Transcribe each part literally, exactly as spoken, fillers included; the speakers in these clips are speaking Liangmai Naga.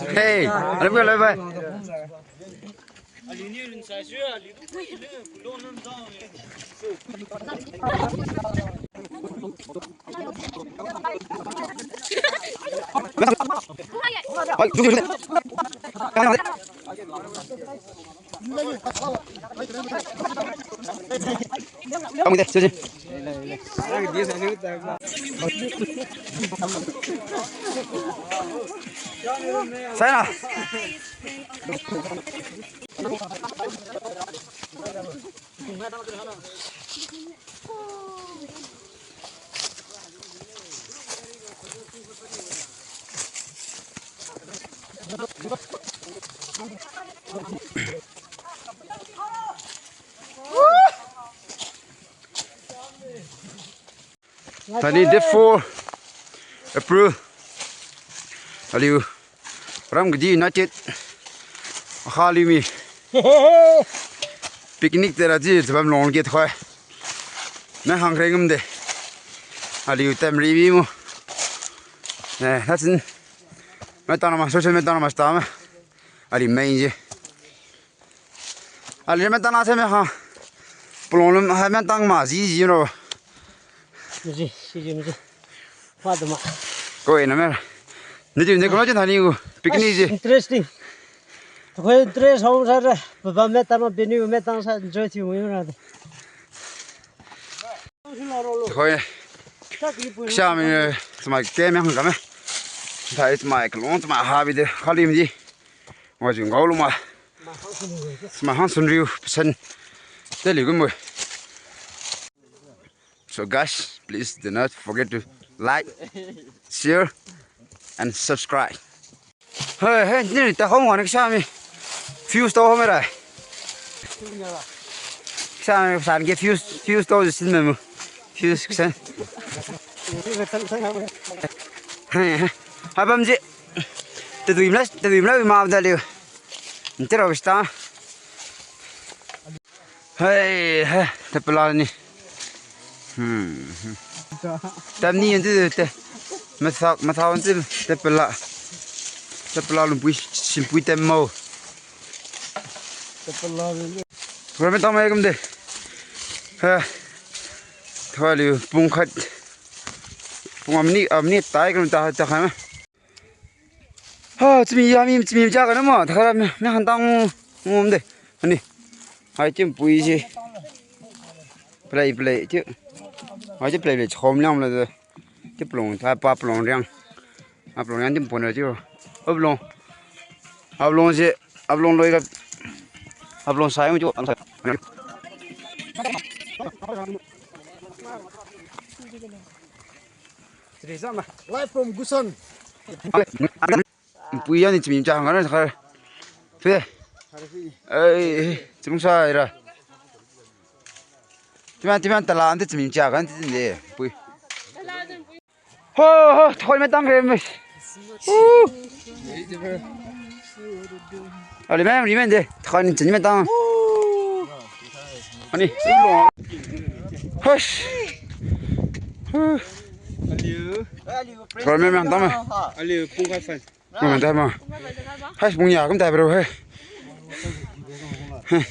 Hey, ada bukan, bye. Sai na. Thaini date four April. Aliu Ramkadi United. Akha aliu mi picnic tera ji chabam long ge thoi. Nai hang reng ngam de. Aliu tam ri bi mo. Eh, that's in. Mai tang na ma, so so mai tang na ma sta ma. Aliu mai ji. Aliu mai tang na se mai ha. Palong lum ha mai tang ma ji ji ro. Ji, si ji ji. Wa de ma. Koi na mai. Ni ji ni ko na ji na ni ko. Picnic ji. Interesting. Khoi interest hong sa re. Baba mai tang ma bini mai tang sa enjoy thiu mo ra de. Khoi. Sia mi, eh, chamai ke mi hang kame. Thai chamai kalong chamai ha bi de. Khalim ji. Wa jing gao lu ma. Chamai hang sun riu, pesan. Te liu gu mo. So guys, please do not forget to like, share, and subscribe. Hey, hey, ni ta hong wan kisa mi. Fuse to hong ra. Kisa mi san ke fuse, fuse to sin me mu. Fuse kisa. Hey, hey. Habam ji. Tadui mla, tadui mla ma da liu. Nte ro sta. Hei, hei, tapala ni. Hmm. Hmm. Tam ni anti te. Masak, mathau anti tapala. Tapala lumpui, simpui tem mau. Tapala ni. Kura me tang mai kum de. Ha. Thua liu pung khat. Pung amni, amni tai kum ta, ta khan. Ha, chimi ya mi, chimi ja kana ma, thakara mi, mi han tang ngom de. Ani. Hai chimpui si. Play, play, chiu. Hai chiu play, play, chom liang la de. Chiu plong, tha pa plong riang. A plong riang chiu pon ra chiu. A plong. A plong si, a plong loi ka. A plong sai mo chiu. Live from Gusan. Pui ya ni chimi cha ngara khar. Pui. Ai, chimsa ira. Timan, timan tala ante chimi cha kan ti de, pui. Ho, ho, thoi me tang re me. Uh. Ali me, ali me de, thoi ni chimi me tang. Ani. Hush. Huh. Thoi me me tang me. Ali pung ka fan. Mama dai ma. Hai, mung ya kum dai bro, hai. Hai.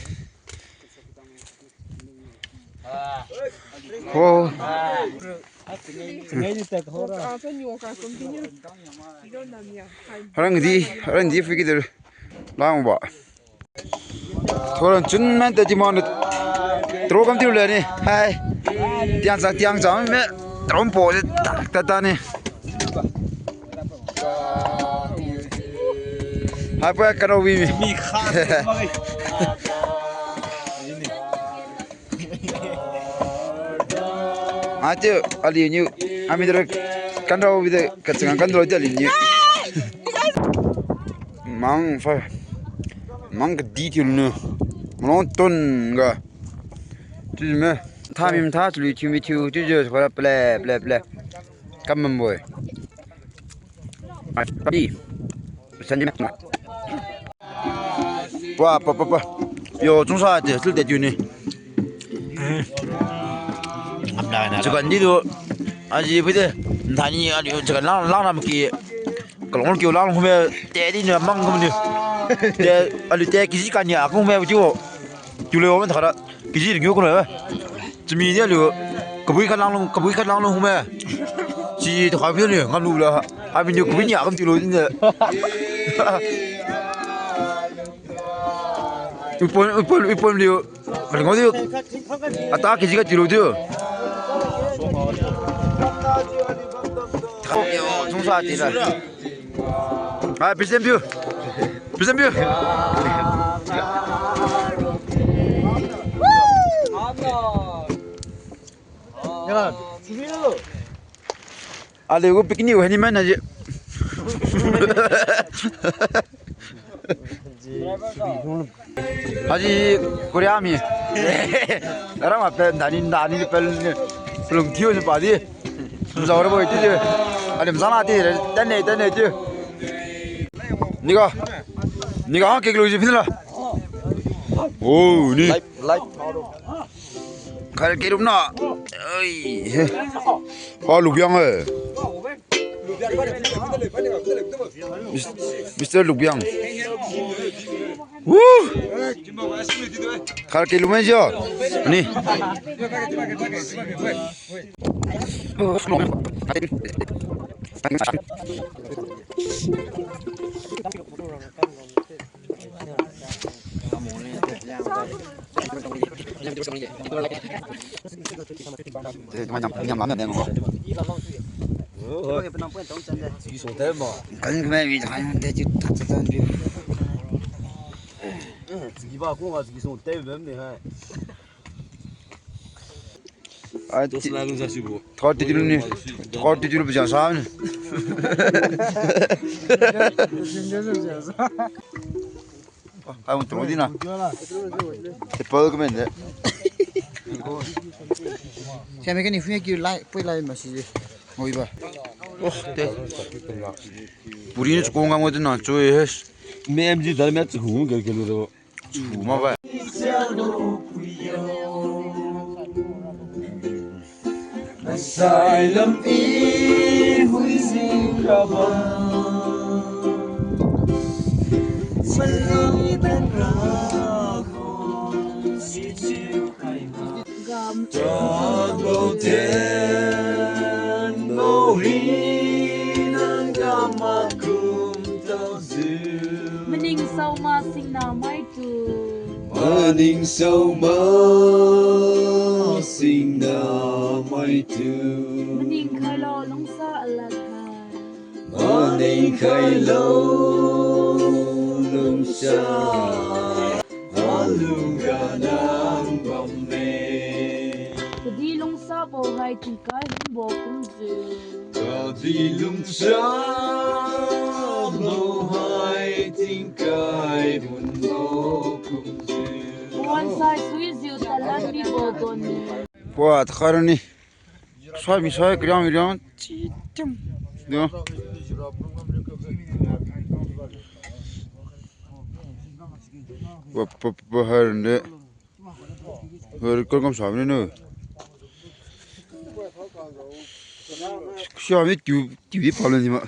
Oh. Arang di, arang di fiki de. Lang ba. Thoran chun man ta di man. Tro kam tiu le ni. Hai. Tiang sa tiang sa me. Trom po de ta ta ta ni. Hai pa kano wi mi. Mi kha. Atiu ali niu. Ami dra kandra wi de kachang kandra de ali niu. Mang fa. Mang ka di tiu nu. Mlong ton ga. Tiu me. Tha mi tha tiu mi tiu tiu je fa ple ple ple. Kam mam boi. Ai, tapi. Sandi mak. Wa, pa, pa, pa. Yo, chungsa te, sil te tiu ni. Chagan di tu. Aji pui de. Nthani aliu chagan lang, lang ram ki. Kalong kiu lang hume. Te di ni mang kum ni. Te, aliu te kiji kania kum me tiu. Tiu le wo men thara. Kiji ringyo kum me. Chami ni aliu, kabui khat lang lung, kabui khat lang lung hume. Chi tu kha bi ni, ngam lu la. Abi ni kabui ni akam ti lu ni. Ipon, ipon, ipon liu. Kali ngau diu. Ata kiji khat ti lu diu. Yo, chungsa ti la. Ah, present view. Present view. Aliu gu picnic hani man na ji. Haji Korea mi. Aram ape dani dani pel ni. Pelung thiu ni padi. Sumjau ra boi ti ji. Alim sana ti re. Tane tane ti. Niga. Niga ha kek lu ji phin la. Oh, ni. Live, live. Khar ke rup na. Oi. He. Ha, Lubiang eh. Mis-, Mister Lubiang. Woo! Khar ke lumai jo. Ni. Ai, thirty-two ni. Thirty-two lu bijan sa ni. Ai, un tro di na. Apple kau men de. Siame kani phui kiu lai, pui lai ma si. Ngoi ba. Oh, te. Puri ni chukong ngam ngoi tu na chui he. Me M G dar me chu hu ke ke lu do. Chu ma ba. Masai lam i hui jing kabam. Malai dan ra khon si chiu kai ma. Gam. Tabo ten bo hi nang gam makum tau. Maning saoma singna maitu. Maning saoma singna maitu. Maning khailo lungsa alakha. Maning khailo lungsa alungga nang bamme. Kadi lungsabo hai tingkai hunbo kumjiu. Kadi lungsabo hai tingkai hunbo kumjiu. Wansai suijiu talan mibo donmi. Pua, takhara ni. Sai mi sai, kariang mi riang, chi tiam. Yo. Wa, pa, pa, pa, hai rande. Hoi, kau kam sa mene no. Sia mi tiu, tiu di palo ni ma.